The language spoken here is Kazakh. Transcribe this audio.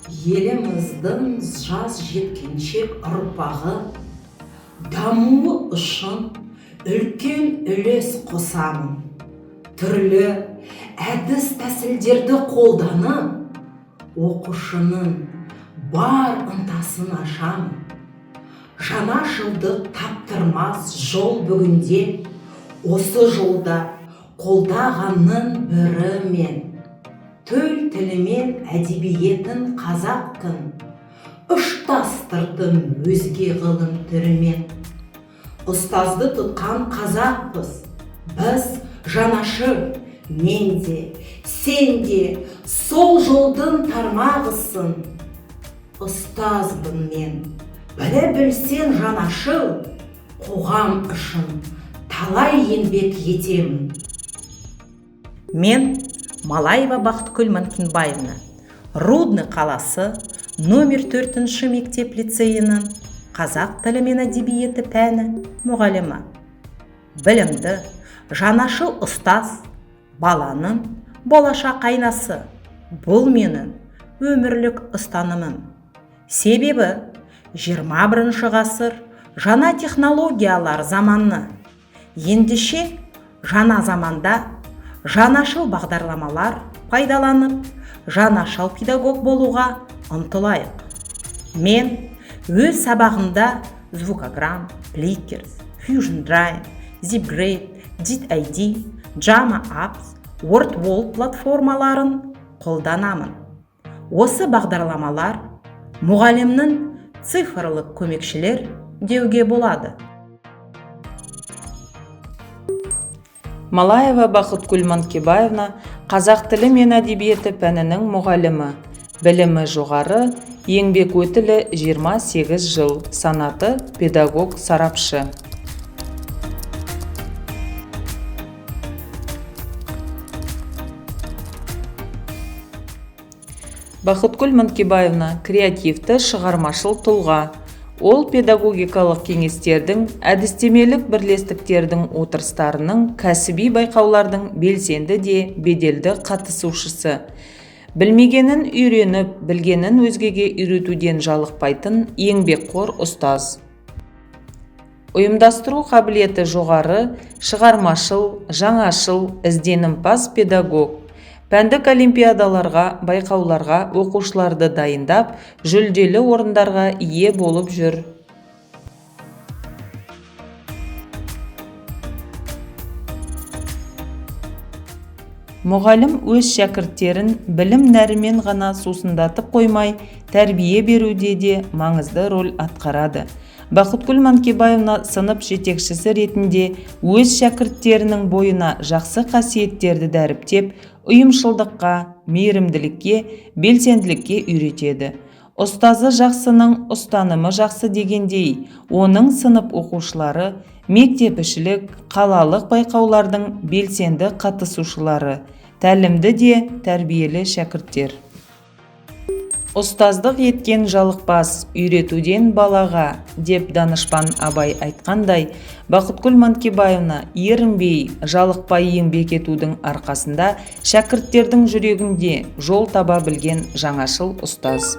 Еліміздің жас жеткіншек ұрпағы дамуы үшін үлкен үлес қосамын. Түрлі әдіс-тәсілдерді қолданып, оқушының бар ынтасын ашамын. Жаңашылдық таптырмас жол бүгінде, осы жолда қолдағанның бірі мен. Төл тілі мен әдебиетін қазақтың ұштастырдым өзге ғылым түрімен. Ұстазды тұтқан қазақпыз, біз жанашыр, мен де, сен де сол жолдың тармағысың. Ұстазбын мен, біле білсең жанашыл, қоғам үшін талай еңбек етемін. Мен Малаева Бақытгүл Манкинбаевна, Рудный қаласы номер 4 мектеп лицейінің қазақ тілі мен әдебиеті пәні мұғалімі. Білімді, жанашыл ұстаз, баланың болашақ айнасы. Бұл менің өмірлік ұстанымым. Себебі 21 ғасыр жаңа технологиялар заманы. Ендеше жаңа заманда жаңашыл бағдарламалар пайдаланып, жаңашыл педагог болуға ұмтылайық. Мен өз сабағымда Звукограмм, Plickers, Fusion Drive, ZipGrade, DitID, Jama Apps, WordWall платформаларын қолданамын. Осы бағдарламалар мұғалімнің цифрлық көмекшілер деуге болады. Малаева Бақытгүл Манкебаевна қазақ тілі мен әдебиеті пәнінің мұғалімі. Білімі жоғары, еңбек өтілі 28 жыл, санаты педагог сарапшы. Бақытгүл Манкебаевна креативті шығармашыл тұлға. Ол педагогикалық кеңестердің, әдістемелік бірлестіктердің отырыстарының, кәсіби байқаулардың белсенді де беделді қатысушысы. Білмегенін үйреніп, білгенін өзгеге үйретуден жалықпайтын еңбекқор ұстаз. Ұйымдастыру қабілеті жоғары, шығармашыл, жаңашыл, ізденімпаз педагог. Пәндік олимпиадаларға, байқауларға оқушыларды дайындап, жүлделі орындарға ие болып жүр. Мұғалім өз шәкірттерін білім нәрімен ғана сусындатып қоймай, тәрбие беруде де маңызды роль атқарады. Бақытгүл Манкебаевна сынып жетекшісі ретінде өз шәкірттерінің бойына жақсы қасиеттерді дәріптеп, ұйымшылдыққа, мейірімділікке, белсенділікке үйретеді. Ұстазы жақсының ұстанымы жақсы дегендей, оның сынып оқушылары мектепішілік, қалалық байқаулардың белсенді қатысушылары, тәлімді де тәрбиелі шәкірттер. Ұстаздық еткен жалықпас, үйретуден балаға, деп данышпан Абай айтқандай, Бақытгүл Манкебаевна ерінбей, жалықпай еңбек етудің арқасында шәкірттердің жүрегінде жол таба білген жаңашыл ұстаз.